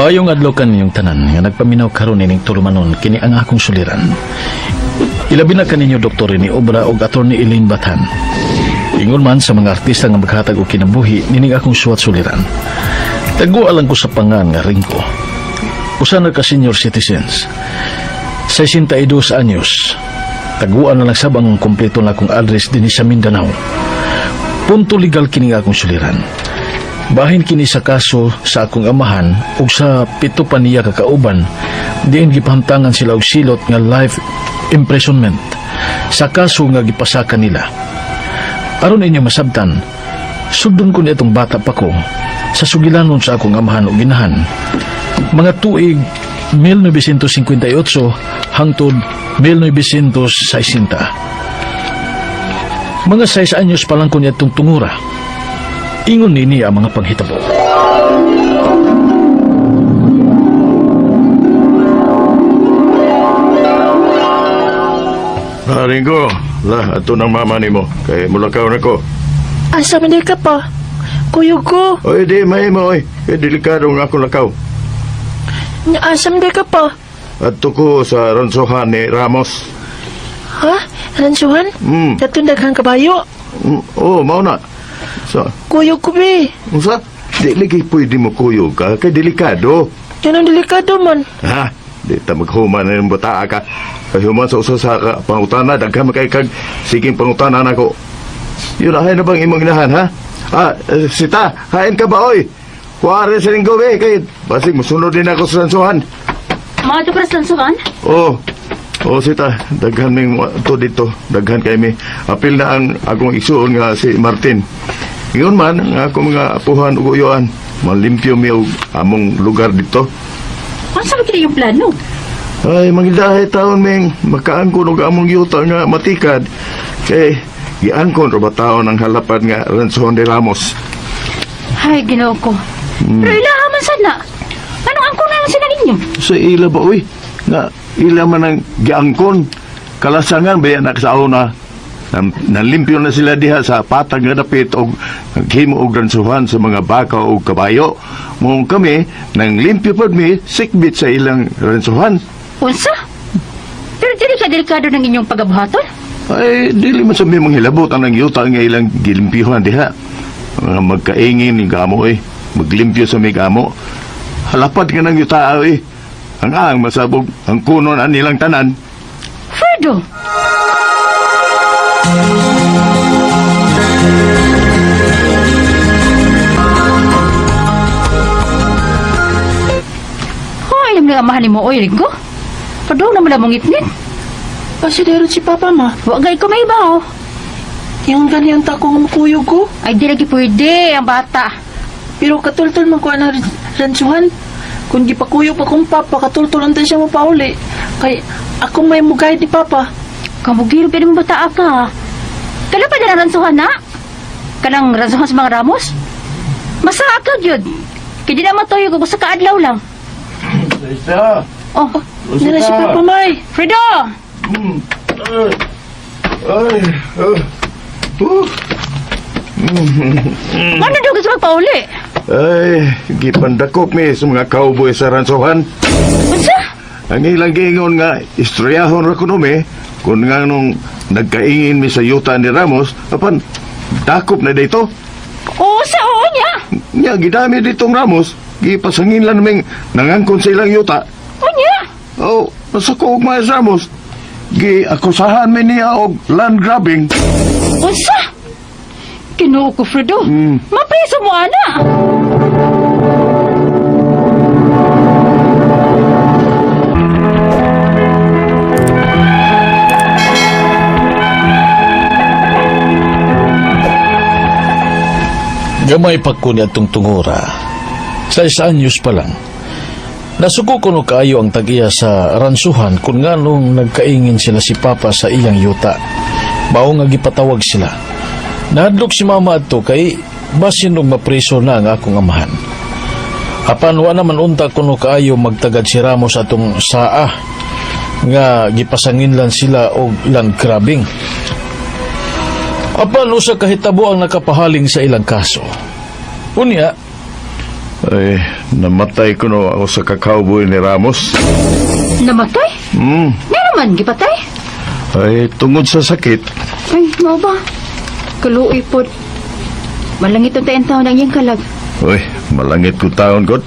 Maayong adlaw kaninyong tanan nga nagpaminaw karon ining tulumanon kini ang akong suliran. Ilabi na kaninyo Dr. Rene Obra ug Attorney Elaine Batan. Ingon man sa mga artista nga maghatag og kinabuhi nining akong suwat suliran. Taguan lang ko sa pangan nga Rinko. Usa na ka senior citizens. 62 anyos. Taguan na lang sab ang kompleto na akong address dinhi sa Mindanao. Punto legal kini nga akong suliran. Bahin kini sa kaso sa akong amahan ug sa pito pa niya kakauban, diin gipahamtangan sila og silot nga life imprisonment sa kaso nga gipasaka nila. Aron inyo masabtan, sundon ko ni atong bata pa ko sa sugilanon sa akong amahan ug inahan. Mga tuig 1958 hangtod 1960. Mga 6 anyos pa lang ko ni atong tungura. Ingon nini ang mga panghitabo. Ringo, lah, ato ng mama nimo. Kay mulakaw na ko. Asa man ka pa? Kuyog ko. Oy, di, may mo, oy. Kay delikado nga ako lakaw. Nya asa man ka pa? Adto ko sa ransohan ni Ramos. Ha? Ransuhan? Mm. Katong daghang kabayo. Oh, mao na. Sa, Kuyog ko be. unsa? Di lagi pwede mo kuyog ka, kay delikado. Yan ang delikado man. Ha? Di ta maghuman na yung bata ka. Kay human sa usa sa ka, pangutana, daghan makay kag siging pangutana nako. Yun, ahay na bang imong inahan, ha? Ah, sita, hain ka ba, oy? Kuwari sa linggo, be, kay basig musunod din ako sa ransohan. Mga to sa lansuhan? Oh, oh sita, daghan ming to dito, daghan kay mi. Apil na ang akong igsuon nga si Martin. Ingon man ang akong mga apuhan ug uyuan, malimpyo mi og among lugar dito. Unsa ba kini yung plano? Ay, mangidahay taon ming makaangkon og among yuta nga matikad. Kay giangkon ra ba taon ang halapan nga Ranson de Ramos. Ay, Ginoo ko. Pero ilaha man sana. Anong angkon naman sila ninyo? Sa ila ba oy? Nga ila man ang giangkon. Kalasangan ba yan na? Nalimpyo na sila diha sa patag nga dapit og naghimo og ransuhan sa mga baka og kabayo. Mong kami nang limpyo pod mi sikbit sa ilang ransuhan. Unsa? Pero dili ka delikado ng inyong pagabuhaton? Ay, dili man sa mi manghilabot ang yuta nga ilang gilimpyuhan diha. Mga magkaingin ni gamo eh. Maglimpyo sa mi gamo. Halapad ka ng yuta eh. Ang ang masabog, ang kunon ang nilang tanan. Fredo! Hoy, alam nga amahan ni mo, oy, Rico. Padung naman lang mong ngitngit. Asa dero si papa ma? Wa gay ko may ibaw. Yung gani ang tako nga makuyog ko. Ay, di lagi pwede ang bata. Pero katultol man ko na ransuhan. Kung di pa kuyog pa kong papa, katultol ang siya mapauli. Kay ako may mugayad ni papa. Kamugiro pa mo bata ka. Kala pa na ransuhan na? Kanang ransuhan sa mga Ramos? Masaa ka gyud. Kay di naman toyo kung sa kaadlaw lang. Isa. Oh, Nila si papa may. Fredo! Ay. Ay. Ano daw gusto magpauli? Ay, gipandakop mi sa mga cowboy sa ransohan. Unsa? Ang ilang giingon nga, istoryahon ra kuno mi, kung nga nung nagkaingin mi sa yuta ni Ramos, apan, dakop na dito. Oo sa oo niya. Nya, gidami ditong Ramos, gipasangin lang naming nangangkon sa ilang yuta. O niya. Oh, nasa ko og mga Ramos, giakusahan mi niya og land grabbing. Unsa? Kinuo ko, Fredo. Mapreso mo, ana. Gamay pa ko ni atong tungura. Sa isa anyos pa lang. Nasuko ko no kaayo ang tag-iya sa ransuhan kung nganong nagkaingin sila si Papa sa iyang yuta. Mao nga gipatawag sila. Nahadlok si Mama adto kay basin og mapriso na ang akong amahan. Apan wa naman unta kuno kaayo magtagad si Ramos atong saa nga gipasanginlan sila og land grabbing. Apan usa ka hitabo ang nakapahaling sa ilang kaso. Unya, Ay, namatay ko no ako sa kakawboy ni Ramos. Namatay? Nga naman, gipatay? Ay, tungod sa sakit. Ay, mao ba? Kaluoy pod. Malangit ang tayong taon ang iyang kalag. Uy, malangit ko taon god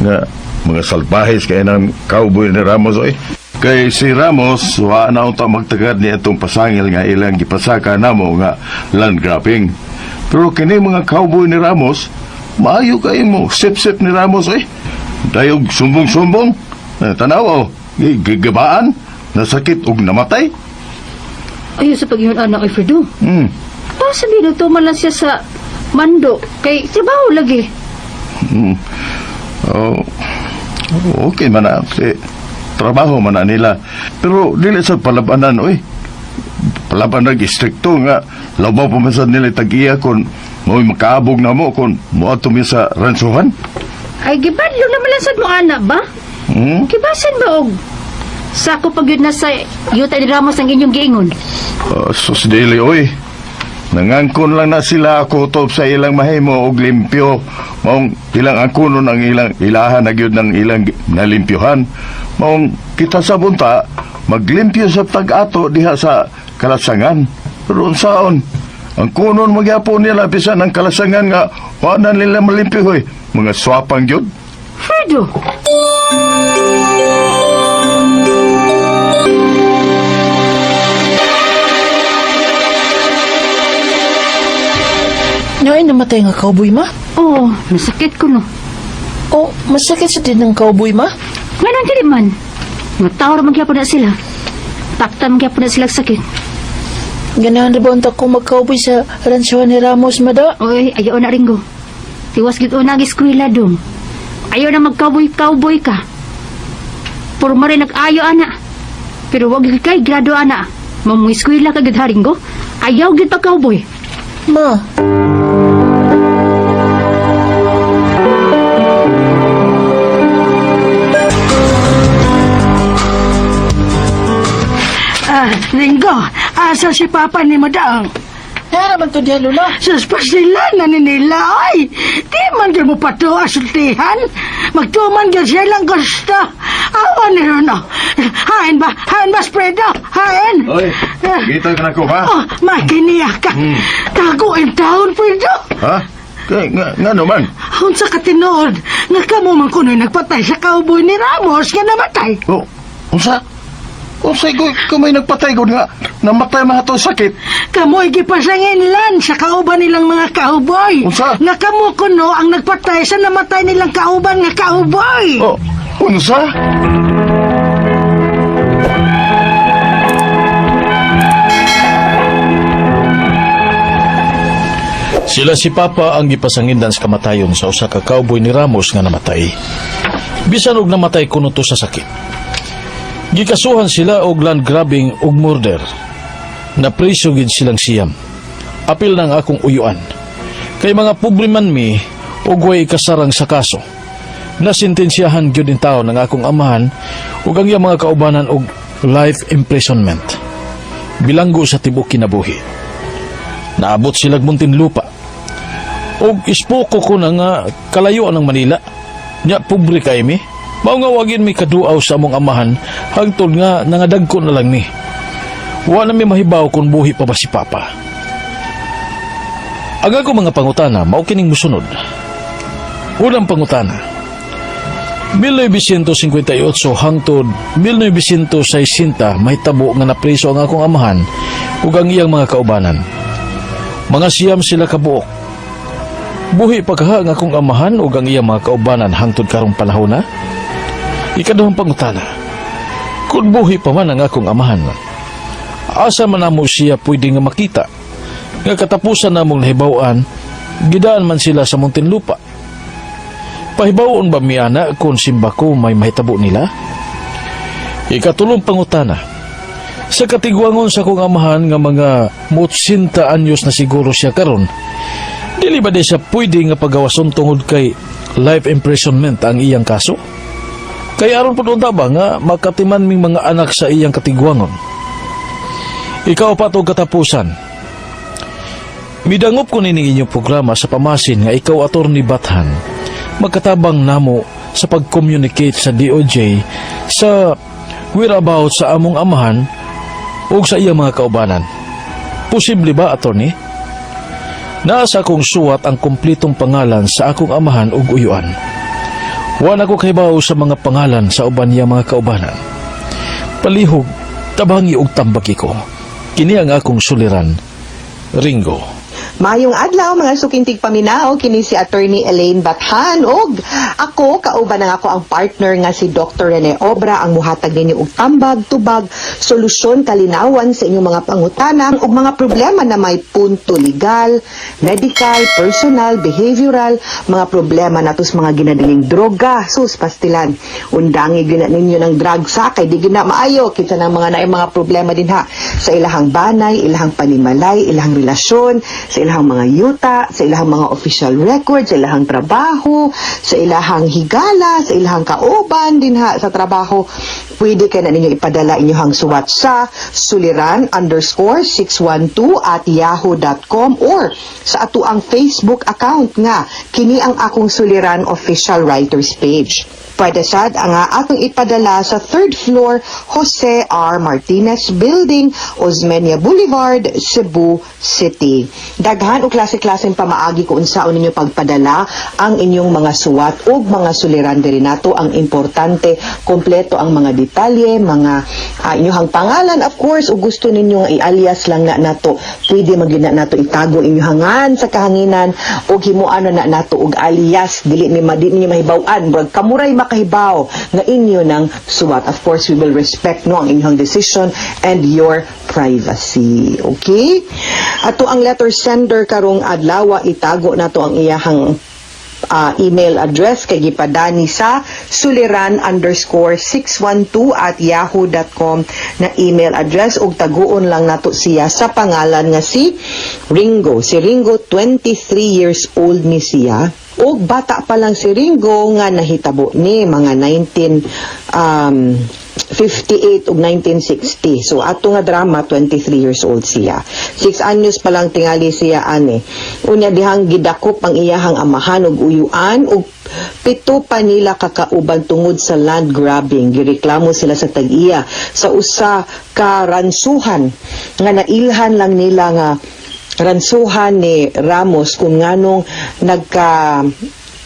nga mga salbahis kay ng cowboy ni Ramos oy. Kay si Ramos, wa na unta magtagad ni atong pasangil nga ilang gipasaka namo nga land grabbing. Pero kini mga cowboy ni Ramos, maayo kay mo, sip-sip ni Ramos oy. Dayog sumbong-sumbong. Eh, tanaw oh, gigabaan, nasakit og namatay. Ayaw sa pag-iyon anak ay Fredo. Pa sabi na tuman lang siya sa mando. Kay trabaho lagi. Oh, okay man na. Eh, trabaho man na nila. Pero dili sa palabanan, oy. Palabanan istrikto nga. Labaw pa man sad nila tag-iya kung mo'y makaabog na mo kung moadto mi sa ransuhan. Ay, gibadlong naman lang sad mo anak ba? Hmm? Kibasan ba og sako pag yun na sa yuta ni Ramos ang inyong giingon? Sus dili, oy. Nangangkon lang na sila ako top sa ilang mahimo og limpyo. Maong ilang angkonon ang ilang ilahan na gyud ng ilang nalimpyohan. Maong kita sa bunta maglimpyo sa tag-ato diha sa kalasangan. Pero unsaon? Ang kunon magyapon nila bisan ang kalasangan nga wa na nila malimpyo hoy. Mga swapang gyud. Fredo! Naay namatay nga cowboy, ma? Oo, nasakit ko no. O, masakit sa din ng cowboy, ma? Nga nang dili man. Nga tao ra man gyapon na sila. Takta man gyapon na sila sakit. Ganahan na ba unta ko mag-cowboy sa ransuhan ni Ramos, mada? Oy, ayaw na Ringo. Tiwas gid una ang eskwela dong. Ayaw na mag-cowboy-cowboy ka. Purma rin nag-ayo ana. Pero wag gid kay grado ana. Mamong eskwela ka gid ha, Ringo. Ayaw gid pa cowboy. Ma, Ah, Ringo, asa si Papa ni Madang? naa naman to diha, Lola. Sus sila na ni nila, ay! Di man gyud mo pato asultihan. Magtuman gyud siya lang gusto. Awa ni Rono. Hain ba? Hain ba, Spredo? Hain? Oy, kita ka na ko ha? Oh, makiniya ka. Tago in town, Fredo. Ha? Kay nga, nga naman. Unsa ka tinuod nga kamo man kuno'y nagpatay sa cowboy ni Ramos nga namatay. Oh, unsa? Unsay ko kamay nagpatay gud nga namatay man ato sakit. Kamo'y gipasanginlan sa kauban nilang mga cowboy. Unsa? Nga kamo kuno ang nagpatay sa namatay nilang kauban nga cowboy. Oh, unsa? Sila si Papa ang gipasangindan sa kamatayon sa usa ka cowboy ni Ramos nga namatay. Bisan og namatay kuno to sa sakit. Gikasuhan sila og land grabbing ug murder. Napriso gid silang siyam. Apil ng akong uyuan. Kay mga pobre man mi ug way kasarang sa kaso. Nasintensyahan gyud in taon ng akong amahan ug ang iyang mga kaubanan og life imprisonment. Bilanggo sa tibok kinabuhi. Naabot silag Muntinlupa. Og ispuko ko na nga kalayuan ng Manila. Nya pobre kay mi. Mao nga wagin mi kaduaw sa among amahan hangtod nga nangadagko na lang mi. Wa na mi mahibaw kung buhi pa ba si Papa. Ang ako mga pangutana mao kining musunod. Unang pangutana. 1958 hangtod 1960 mahitabo nga napriso ang akong amahan ug ang iyang mga kaubanan. Mga siyam sila kabuok. Buhi pa kaha ang akong amahan ug ang iyang mga kaubanan hangtod karong panahon na? Ikaduhang pangutana. Kung buhi pa man ang akong amahan, asa man namo siya pwede nga makita? Nga katapusan namong nahibaw-an, gidaan man sila sa Muntinlupa. Pahibaw-on ba mi ana kung simba ko may mahitabo nila? Ikatulong pangutana. Sa katigwangon sa kong amahan nga mga 80 anyos na siguro siya karon, dili ba di siya pwede nga pagawason tungod kay life imprisonment ang iyang kaso? Kay aron pud unta ba nga makatiman ming mga anak sa iyang katigwangon? Ikaw pa to katapusan. Midangop ko nining inyong programa sa pamasin nga ikaw Attorney Bathan. Magkatabang namo sa pag-communicate sa DOJ sa whereabouts sa among amahan ug sa iyang mga kaubanan. Posible ba, attorney? Naa sa akong suwat ang kumplitong pangalan sa akong amahan ug uyuan. Wa na ko kahibaw sa mga pangalan sa uban niya mga kaubanan. Palihog, tabangi og tambagi ko. Kini ang akong suliran, Ringo. Maayong adlaw, mga suking tigpaminaw, kini si Attorney Elaine Bathan ug ako kauban ang ako ang partner nga si Dr. Rene Obra ang muhatag ninyo og tambag, tubag, solusyon, kalinawan sa inyong mga pangutana ug mga problema na may punto legal, medical, personal, behavioral, mga problema nato sa mga ginadiling droga, sus pastilan. Undangi gyud na ninyo ng drugs sa kay di gyud na maayo kinsa nang mga naay mga problema dinha sa ilahang banay, ilahang panimalay, ilahang relasyon, sa ilahang mga yuta, sa ilahang mga official records, sa ilahang trabaho, sa ilahang higala, sa ilahang kauban dinha sa trabaho. Pwede kay na ninyo ipadala inyong suwat sa suliran_612@yahoo.com or sa atoang Facebook account nga kini ang akong suliran official writers page. Pwede sad ang atong ipadala sa third floor, Jose R. Martinez Building, Osmeña Boulevard, Cebu City. Daghan og klase-klaseng pamaagi kung unsaon ninyo pagpadala ang inyong mga suwat ug mga suliran diri nato. Ang importante, kompleto ang mga detalye, mga inyong pangalan, of course, ug gusto ninyo nga i-alias lang na nato. Pwede man gyud na nato itago inyong ngan sa kahanginan ug himuan na nato og alias, dili mi madi ninyo mahibaw-an, murag kamuray makahibaw nga inyo ng suwat. Of course, we will respect, no, ang inyong decision and your privacy. Okay? Ato ang letter sender karong adlaw, itago nato ang iyahang email address kay gipadani sa suliran_612@yahoo.com na email address ug taguon lang nato siya sa pangalan nga si Ringo. Si Ringo, 23 years old ni siya. Ug bata pa lang si Ringo nga nahitabo ni mga 19 58 ug 1960. So ato nga drama, 23 years old siya. 6 anyos pa lang tingali siya ani. Unya dihang gidakop ang iyahang amahan ug uyuan ug pito pa nila kakauban tungod sa land grabbing. Gireklamo sila sa tag-iya sa usa ka ransuhan nga nailhan lang nila nga ransuhan ni Ramos kung nganong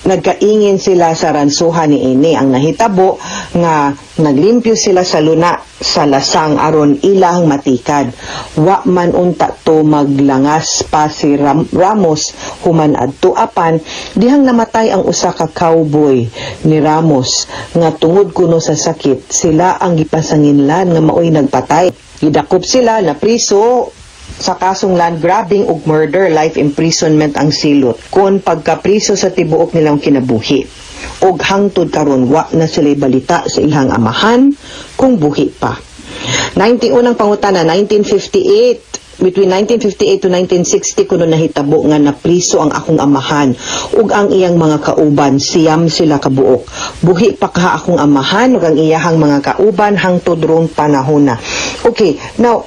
nagkaingin sila sa ransuhan ni ini. Ang nahitabo nga naglimpyo sila sa luna sa lasang aron ilang matikad. Wa man unta to maglangas pa si Ramos human adto, apan dihang namatay ang usa ka cowboy ni Ramos nga tungod kuno sa sakit, sila ang gipasanginlan nga maoy nagpatay. Gidakop sila, na priso sa kasong land grabbing ug murder, life imprisonment ang silot kon pagkapriso sa tibuok nilang kinabuhi. Og hangtod karon wa na sila balita sa ilang amahan kung buhi pa. 90 unang pangutana, 1958, between 1958 to 1960 kuno nahitabo nga napriso ang akong amahan ug ang iyang mga kauban, 9 sila kabuok. Buhi pa kaha akong amahan ug ang iyahang mga kauban hangtod rong panahona? Okay, now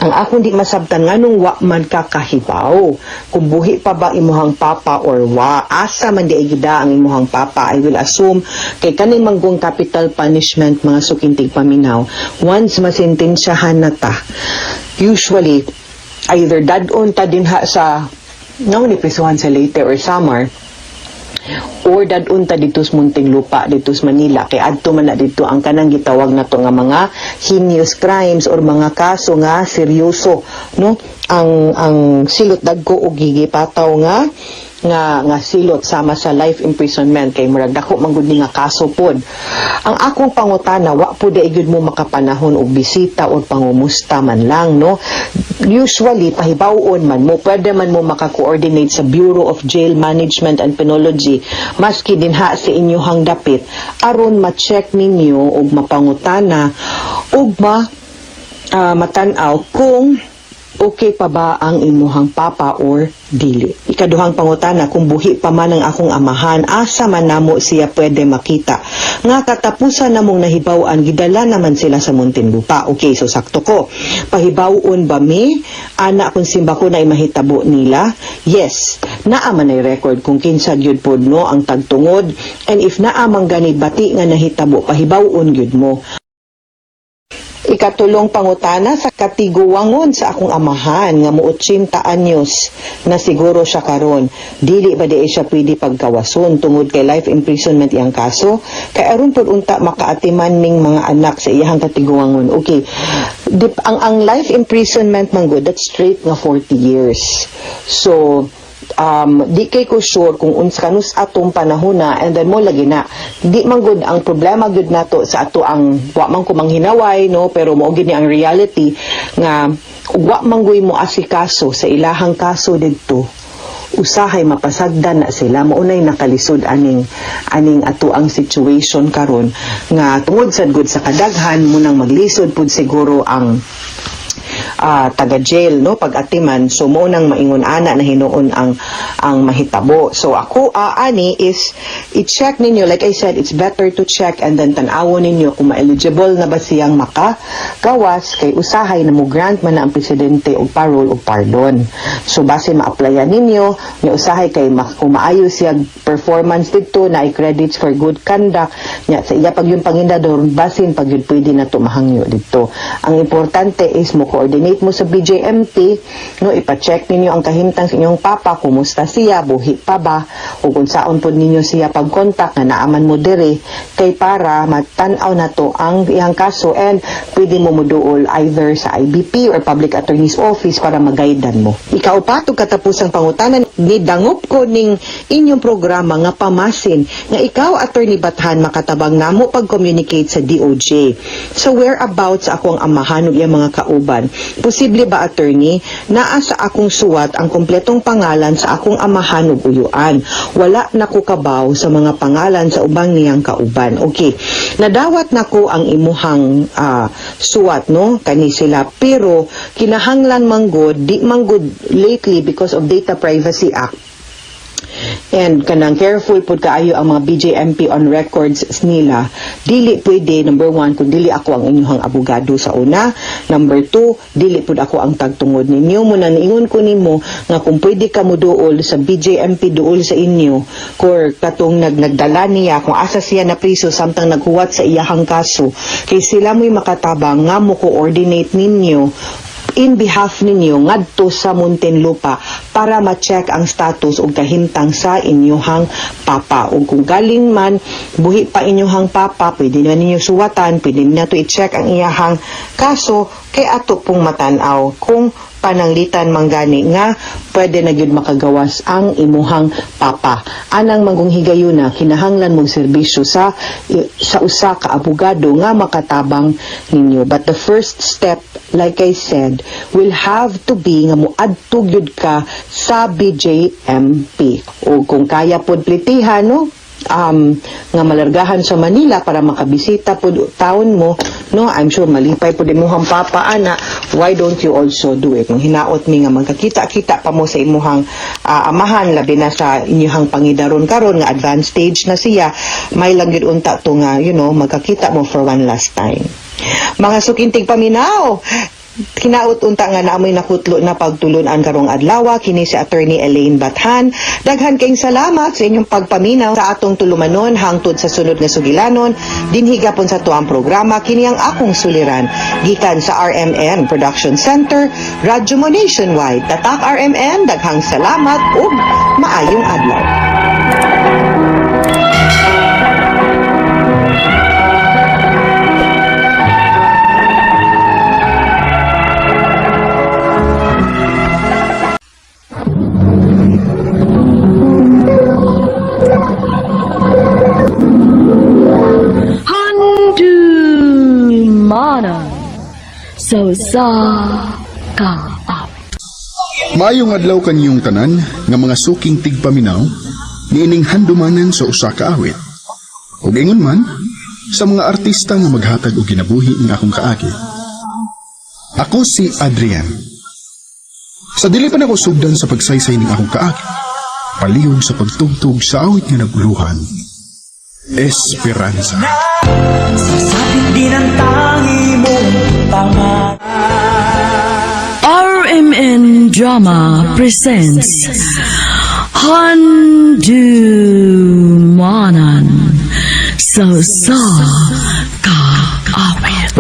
ang akong di masabtan, nganong wa man ka kahibaw kung buhi pa ba imuhang papa or wa? Asa man di gida ang imuhang papa? I will assume kay kaning manggong capital punishment, mga suking tigpaminaw, once masentensyahan na ta, usually either dad-on ta dinha sa no ni prisuhan sa Leyte or Samar or dad-on ta dito sa Muntinlupa, dito sa Manila, kay adto man na dito ang kanang gitawag nato nga mga heinous crimes or mga kaso nga seryoso, no, ang silot, dagko og gigipataw nga silot sama sa life imprisonment kay murag dako man gud ni nga kaso pod. Ang akong pangutana, wa pud diay gyud mo makapanahon og bisita or pangumusta man lang, no? Usually pahibaw-on man mo, pwede man mo maka-coordinate sa Bureau of Jail Management and Penology maski dinha sa inyohang dapit aron ma-check ninyo og mapangutana ug ma matan-aw kung Okay pa ba ang imuhang papa or dili? Ikaduhang pangutana, kung buhi pa man ang akong amahan, asa man namo siya pwede makita? Nga katapusan namong nahibaw-an, gidala naman sila sa Muntinlupa. Okay, so sakto ko. Pahibaw-on ba mi? Ana kung simba ko na mahitabo nila? Yes, naa man ay record kung kinsa gyud pod no ang tagtungod, and if naa man gani bati nga nahitabo, pahibaw-on gyud mo. Ikatulong pangutana, sa katiguwangon sa akong amahan nga mo 80 anyos na siguro siya karon, dili ba di siya pwede pagkawason tungod kay life imprisonment iyang kaso? Kay aron pud unta makaatiman ming mga anak sa iyang katiguwangon. Okay, Dip, ang life imprisonment man gud, that's straight nga 40 years. So di kay ko sure kung unsa kanus atong panahon na, and then mo lagi na di man gud ang problema gyud nato sa ato ang wa man ko manghinaway, no, pero mao gyud ni ang reality nga wa man guy mo asikaso sa ilahang kaso didto, usahay mapasagdan na sila. Maunay nakalisod aning ato ang situation karon nga tungod sad gud sa kadaghan mo nang maglisod pud siguro ang taga jail, no, pag atiman. So mo nang maingon ana na hinuon ang mahitabo. So ako ani is i-check ninyo. Like I said, it's better to check and then tan-awon ninyo kung ma-eligible na ba siyang makagawas, kay usahay na mo grant man na ang presidente og parole og pardon. So base ma-applyan ninyo nya, usahay kay kung maayo siya performance didto na credits for good conduct nya sa iya pag yung pangindador, basin pag yun pwede na to mahangyo didto. Ang importante is mo coordinate mo sa BJMP, no, ipa-check ninyo ang kahimtang sa inyong papa, kumusta siya, buhi pa ba, o kung saon pod ninyo siya pag-contact nga naaman mo dire, kay para matan-aw na to ang iyang kaso and pwede mo moduol either sa IBP or Public Attorney's Office para magaidan mo. Ikaupat ug katapusang pangutana, ni dangop ko ning inyong programa nga pamasin nga ikaw, Attorney Bathan, makatabang namo pag-communicate sa DOJ sa whereabouts sa akong amahan ug iyang mga kauban. Posible ba, attorney? Naa sa akong suwat ang kompletong pangalan sa akong amahan ug uyuan. Wala na ko kabaw sa mga pangalan sa ubang niyang kauban. Okay. Nadawat nako ang imuhang suwat, no, kani sila, pero kinahanglan manggod di manggod lately because of Data Privacy Act and kanang careful pud kaayo ang mga BJMP on records nila. Dili pwede, number one, kung dili ako ang inyong abogado sa una. Number two, dili pud ako ang tagtungod ninyo. Mo na niingon ko nimo nga kung pwede ka mo duol sa BJMP, duol sa inyo or katong nagdala niya kung asa siya na priso samtang naghuwat sa iyahang kaso, kay sila mo'y makatabang nga mo coordinate ninyo in behalf ninyo ngadto sa Muntinlupa para ma-check ang status ug kahimtang sa inyuhang papa. Ug kung galing man buhi pa inyuhang papa, pwede na ninyo suwatan, pwede na to i-check ang iyahang kaso kay ato pong matan-aw kung pananglitan manggani nga pwede na gyud makagawas ang imuhang papa. Anang manggong higayuna, kinahanglan mong serbisyo sa usa ka abogado nga makatabang ninyo. But the first step, like I said, will have to be nga moadto gyud ka sa BJMP. O kung kaya pod plitihan, no, nga malargahan sa Manila para makabisita pod taon mo, no, I'm sure malipay pod imuhang papa ana. Why don't you also do it? Nung hinaot mi nga magkakita-kita pa mo sa imuhang amahan, labi na sa inyuhang pangidaron karon nga advanced stage na siya. May lang gyud unta to nga magkakita mo for one last time. Mga suking tigpaminaw, hinaot unta nga naamoy nakutlo na pagtulunan karong adlaw. Kini si Attorney Elaine Bathan. Daghan kayong salamat sa inyong pagpaminaw sa atong tulumanon. Hangtod sa sunod nga sugilanon, dinhi gapon sa tuang programa, kini ang akong suliran, gikan sa RMN Production Center, Radyo Mo Nationwide. Tatak RMN. Daghang salamat ug maayong adlaw. Handumanan sa usa ka awit. Maayong adlaw kaniyong tanan nga mga suking tigpaminaw niining handumanan sa usa ka awit. Ug ingon man sa mga artista nga maghatag og kinabuhi ning akong kaagi. Ako si Adrian. Sa dili pa nako sugdan sa pagsaysay ning akong kaagi, palihog sa pagtugtog sa awit nga naguluhan. Esperanza. RMN Drama presents Handumanan Sa Sa Kaawit.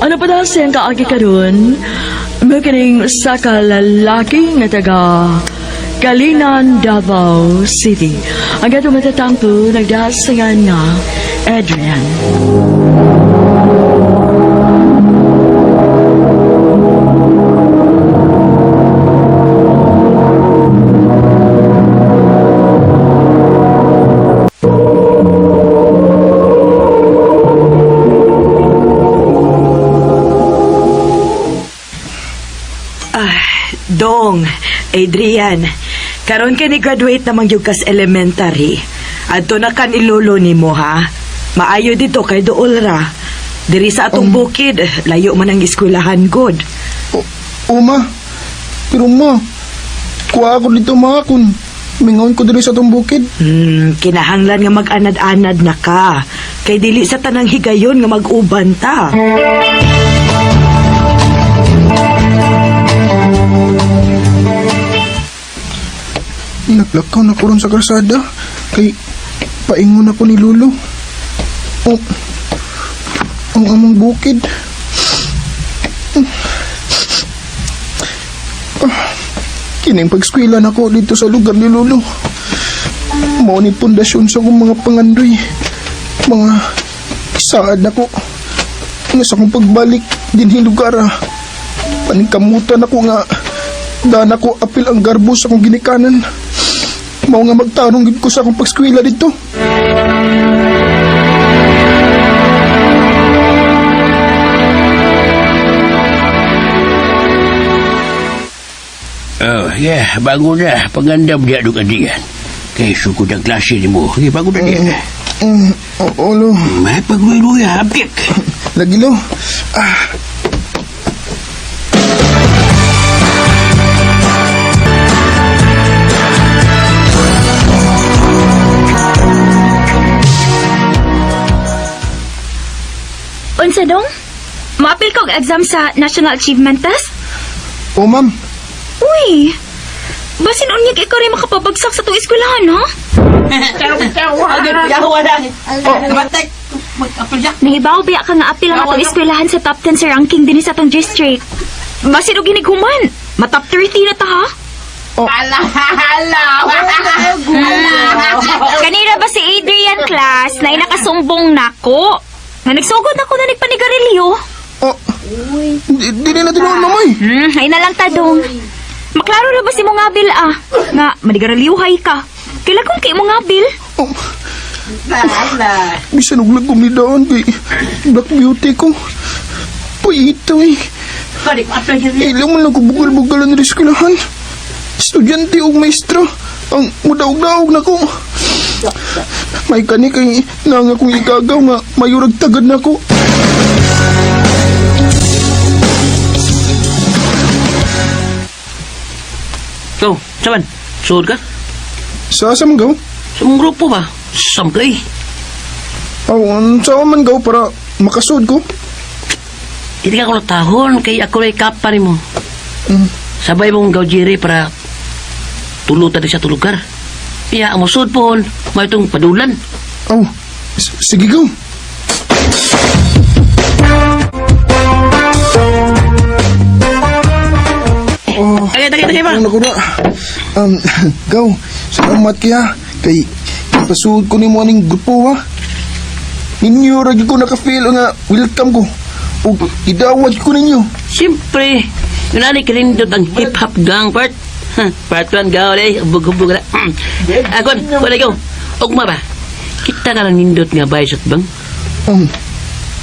Ano pa dahil siyang kaagi karon? Mukining sa kalalaki nga taga Kalinan, Davao City. Ang gato matatampo, nagdasingan nga Adrian. Dong, Adrian, karon ka ni graduate namang gyud kas elementary. Adto na kan ilolo nimo ha. Maayo dito kay duol ra. Diri sa atong bukid, layo man ang eskwelahan god. O, ma, pero ma, kuha ako dito ma kun mingon ko diri sa atong bukid. Kinahanglan nga mag-anad-anad na ka. Kay dili sa tanang higayon nga mag-uban ta. Naglakaw na ko ron sa kalsada kay paingon ako ni Lolo. O, ang among bukid. Ah, kining pagskwela nako dito sa lugar ni Lolo. Mao ni pundasyon sa akong mga pangandoy. Mga isaad nako. Nga sa akong pagbalik dinhi lugar ah. Paningkamutan ako nga daan ako apil ang garbo sa akong ginikanan. Mao nga magtarong gid ko sa akong pagskwela dito. Oh, yeah, bago na. Pagandam niya nung adiyan. Kay sugod ang klase ni mo. Okay, bago na niya. Oo, lo. May pagluy-luy, hapik. Lagi lo. Ah. Unsa dong? Maapil ka og exam sa National Achievement Test? Oh, ma'am. Uy! Basin unyag ikaw rin makapabagsak sa itong eskwelahan, ha? Nahibaw biya ka nga apil ang atong eskwelahan sa top 10 sa ranking din sa atong district. Basin og hinighuman. Ma-top 30 na ta, ha? Kanira ba si Adrian class na inakasumbong nako? Nga nagsugod ako na nagpanigarilyo. Oh. Di na tinuon, ma'am, oy. Ay na lang tadong. Maklaro na ba si mong abil ah? Nga, manigaraliuhay ka. Kaila kung kay mong abil? Oh. Bisan og lagom ni daan kay Black Beauty ko. Puyito eh. Ilang man lang ko bugal-bugalan rin eskwelahan. Estudyante og maestro. Ang mudaog-daog na ko. May kani kay nang akong igagaw nga mayurag tagad na ko. Go, saban. Suod ka? Sa asa man gaw? Sa mong grupo ba? Sam ka eh. Aw, sa man gaw para makasud ko. Hindi ka kulutahon kay ako rin kapa ni mo. Sabay mong gawjiri para tulutan din sa tulugar. Iya, ang musod po, may itong padulan. Aw, sige gaw. Oh. Tagay, tagay, tagay ba? Ano ko na? Gaw, salamat kaya. Kay, ipasuod ko ni mo aning grupo ha. Ninyo, ragi ko naka-feel nga welcome ko. O idawat ko ninyo. Siyempre, yun na ni Kalindot ang hip-hop gang part. Huh, Part 1 gaw eh, hubog-hubog na. Akon, wala gaw. Ugma ba? Kita ka lang nindot nga bay sa bang.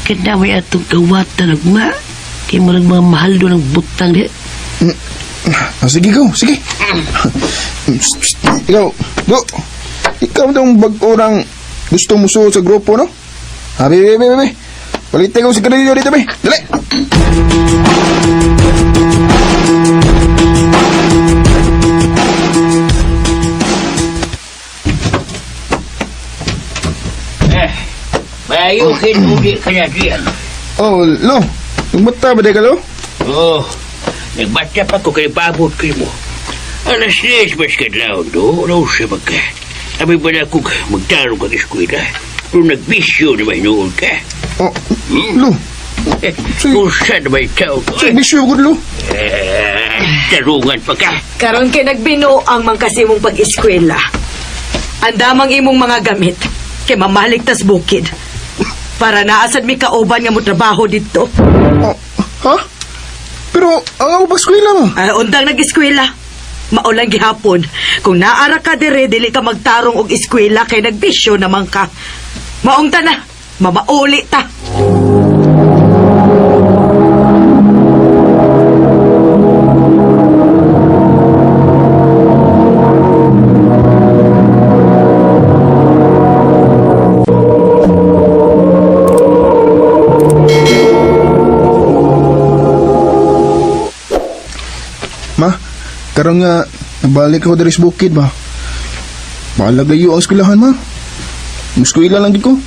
Kada may atong kawatan ugma. Kay murag mga mahal doon ang butang di. Ah, sige, gaw, sige. Psst, psst. Ikaw, go. Ikaw daw bag-o ng gusto mo suod sa grupo, no? Ah, be, be, be, be. Palitin ko sigarilyo dito, be. Dali! Eh, maayo uli ka na diyan. Oh, lo. Nagmata ba di ka, lo? Oh, nagbata pa ko kay babot kay mo. Alas 10 mas kadlaw do, raw siya magka. Abi ba na kung magtarong kag eskwela? Pero nagbisyo na may noon ka. Oh, lo. Eh, kung saan may tao ko? Sa bisyo ko, lo. Eh, tarungan pa ka. Karon kay nagbino ang mangkasimong pag-eskwela. Andamang imong mga gamit kay mamalik tas bukid. Para naasad mi kauban nga mo trabaho didto. Oh, ha? Pero, ang ako pag-eskwela mo. Ah, undang nag-eskwela. Maulang gihapon. Kung naara ka dire, dili ka magtarong og eskwela kay nagbisyo naman ka. Maong ta na, mamauli ta. Ma, karon nga, nabalik ako diri sa bukid ba? Malagayo ang eskwelahan, ma. Eskwela lang gid ko.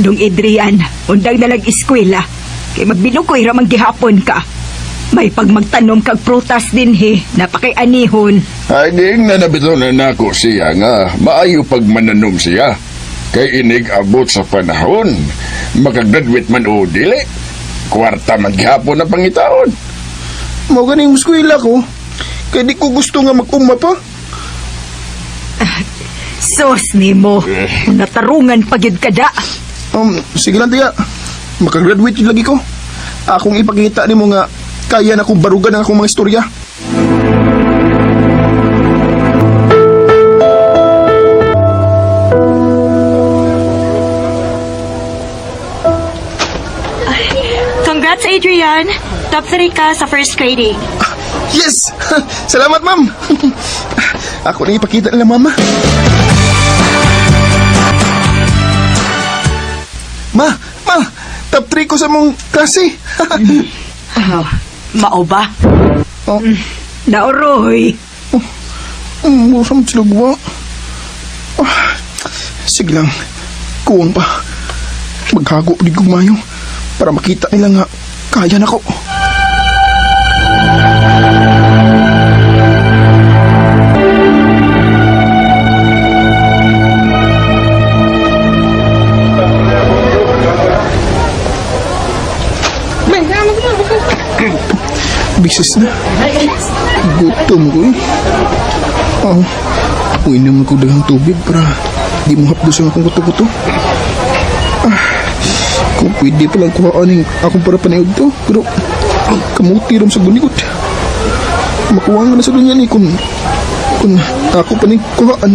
Dong Adrian, undang nalag eskwela. Kay magbinukoy ra man gihapon ka. May pagmagtanom kag prutas dinhi, napakay anihon. Ay, ding nanabito na nako siya nga maayo pagmananom siya. Kay inig abot sa panahon. Makagraduate man o dili. Kwarta man gihapon na pangitaon. Mao ganing eskwela ko. Kay di ko gusto nga mag-uma pa. Sos nimo, natarungan pa gyud ka da. Sige lang tiya. Makagraduate yun lagi ko. Akong ipakita nimo nga kaya na kong barugan ang akong mga istorya. Congrats, Adrian! Top 3 ka sa first grade eh. Yes! Salamat, ma'am! Ako na ipakita nila, mama. Ma! Ma! Top 3 ko sa mong klase. Oh, mao ba? Oh. Naoroy. Mura mo sila guwa. Ah, sige lang. Kuwang pa. Maghago di mayo para makita nila nga kaya na ko. Bisis na. Gutom ko eh. Oh, uinom ko daghang tubig para di mo hapdos ang akong kuto-kuto. Ah, kung pwede palang kuhaan yung akong para paniod to, pero kamuti ram sa gunikot. Makuha nga na sa dunya ni kung ako pa ni kuhaan.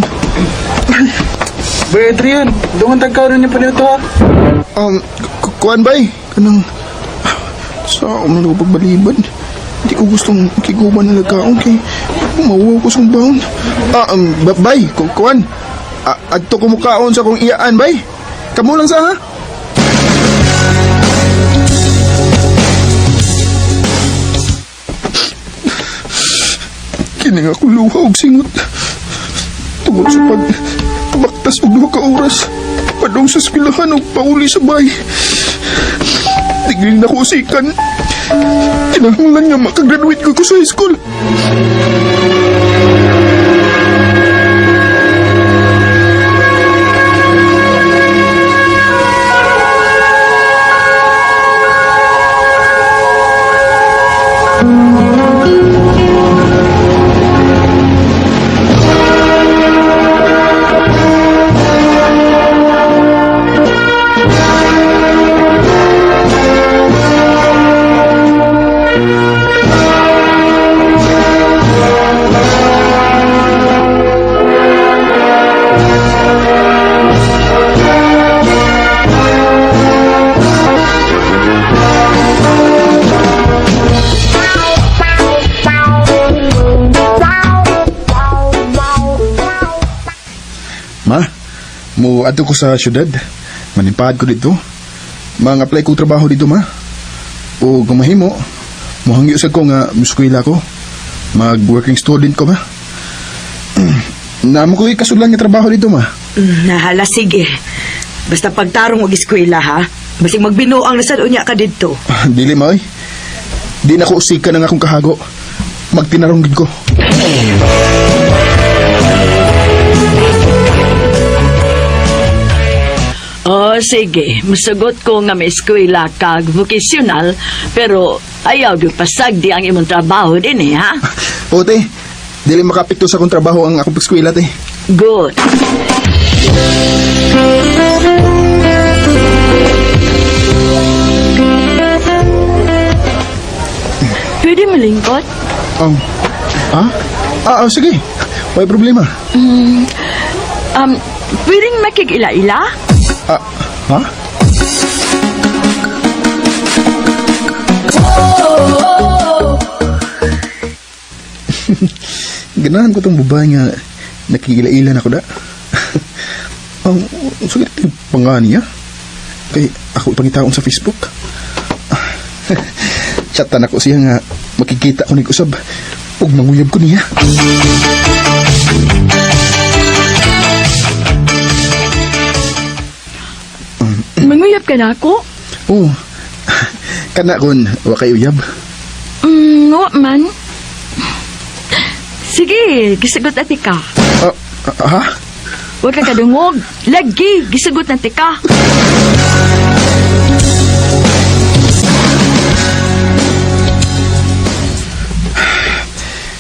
Boy Adrian, dungan tagkaroon niya paniod to ha. Kuhaan ba eh? Kanang sa akong nalago pagbalibad. Hindi ko gustong kiguban na lagkaon kay mawuwa ko sa baon. Ah, bay, kuan. Ah, adto ko mukaon sa akong iyaan, bay. Kamo lang sa ha? Kini nga akong luha og singot. Tungod sa pag baktas og duha ka oras padung sa eskwelahan og pauli sa bay. Tigil na ko usikan. Kinahanglan nga makagraduate ko sa high school. Ma, mo adto ko sa syudad. Manimpahad ko dito. Mga-apply kong trabaho dito, ma. O kung mahimo, muhangyo sa ko nga muskwela ko. Mag-working student ko, ma. Namo ko ikasulan nga trabaho dito, ma. Nahala, sige. Basta pagtarong og eskwela ha. Basig magbinuang na sad unya ka didto. Dili, ma, oy. Di na ko usika ng akong kahago. Magtinarong gid ko. Oh, sige. Musugot ko nga may eskwela kag vocational, pero ayaw gyud pasagdi ang imong trabaho din eh, ha? O, te. Dili makapikto sa akong trabaho ang akong pagskwela, te. Good. Pwede malingkot? Oh. Ha? Ah, oh, sige. May problema. Pwedeng makig-ila-ila? Ah, ha? Ganahan ko tong babae nga nakigila-ila na ko da. Ang sige ito panga niya. Kay ako ipangitaon sa Facebook. Chatan ako siya nga makikita ko ni usab ug manguyab ko niya. Manguyab ka na ako? Oh. Kana kon wa kay uyab. Wa man. Sige, gisagot na tika. Ah, ah, ha? Huwag ka kadungog. Lagi, gisagot na tika.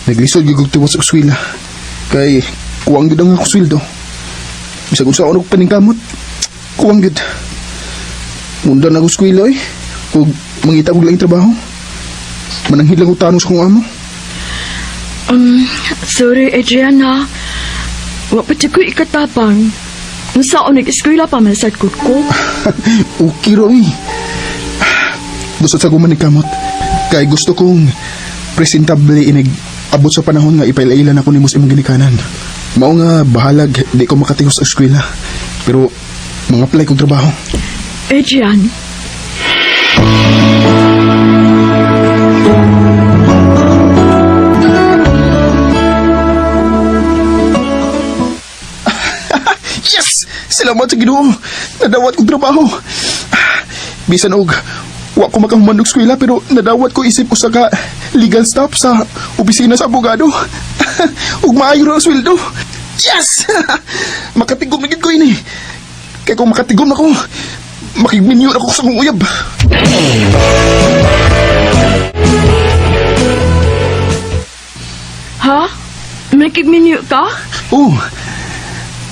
Naglisod gyud kog tiwas og eskwela. Kay kuwang gyud ang akong sweldo. Bisag unsa og paningkamot, kuwang gyud. Munda na ako eskwela eh. Ug mangita kog laing trabaho. Mananghid lang ko tanong sa kong amo. Sorry, Adrian, ha? Wa pa ko ikatapang. Unsaon nag-eskwela pa man sad ko ko. Okay ro eh. Gusto sa kong maningkamot. Kay gusto kong presentable inig abot sa panahon nga ipailailan ako nimo sa imong ginikanan. Mao nga bahalag di ko makatihos sa eskwela. Pero mga apply kong trabaho. Adrian, Yes! Salamat sa Ginoo. Nadawat kong trabaho. Bisan og wa ko makahuman og eskwela pero nadawat ko isip usa ka legal staff sa opisina sa abogado. Ug maayo ra ang sweldo. Yes! Makatigom na gid ko ini. Kay kung makatigom ako, makigminyo ako sa akong uyab. Ha? Makig-menu ka? Oh,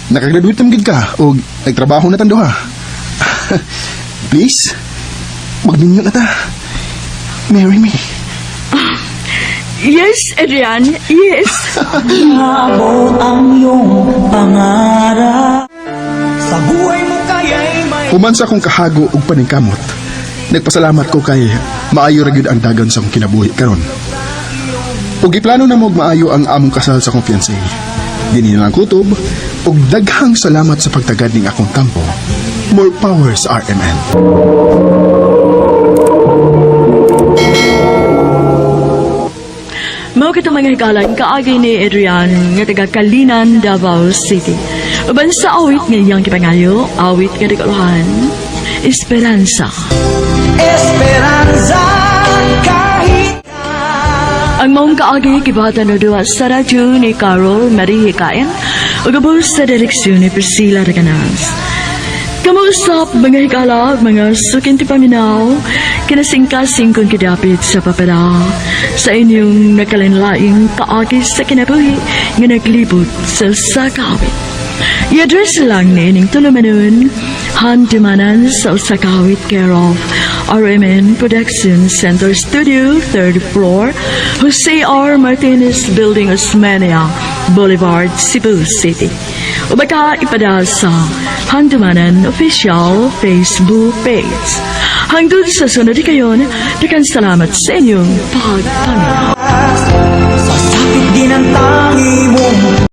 nakagraduate naman gid ka og nagtrabaho na tando ha. Please, magminyo na ta. Marry me. Yes, Adrian. Yes. Human sa akong kahago ug paningkamot, nagpasalamat ko kay maayo ra gyud ang dagan sa akong kinabuhi karon. Ug giplano na mo og maayo ang among kasal sa akong fiancé. Dinhi na lang kutob ug daghang salamat sa pagtagad ning akong tampo. More power sa RMN. Mao kita mga hikalan kaagi ni Adrian nga taga Kalinan, Davao City. Uban sa awit nga iyang gipangayo, awit nga nagkaluhan, Esperanza. Esperanza kahit Ang maong kaagi gibata no duwa sa radyo ni Carol Marie Hikayan ug ubos sa direksyon ni Priscilla Reganas. Kamuusap mga hikala, mga sukinti paminaw, kinasingkasing kong kidapit sa papala, sa inyong nakalinlaing kaagi sa kinabuhi nga naglibot sa sakawit. I-address lang nining tulumanon, handumanan sa Usakawit, care of RMN Production Center Studio, 3rd floor, Jose R. Martinez Building, Osmeña Boulevard, Cebu City. O baka ipadala sa Handumanan Official Facebook page. Hangtod sa sunod kayon, daghang salamat sa inyong pagpaminaw. Sasakit din ang tangi mong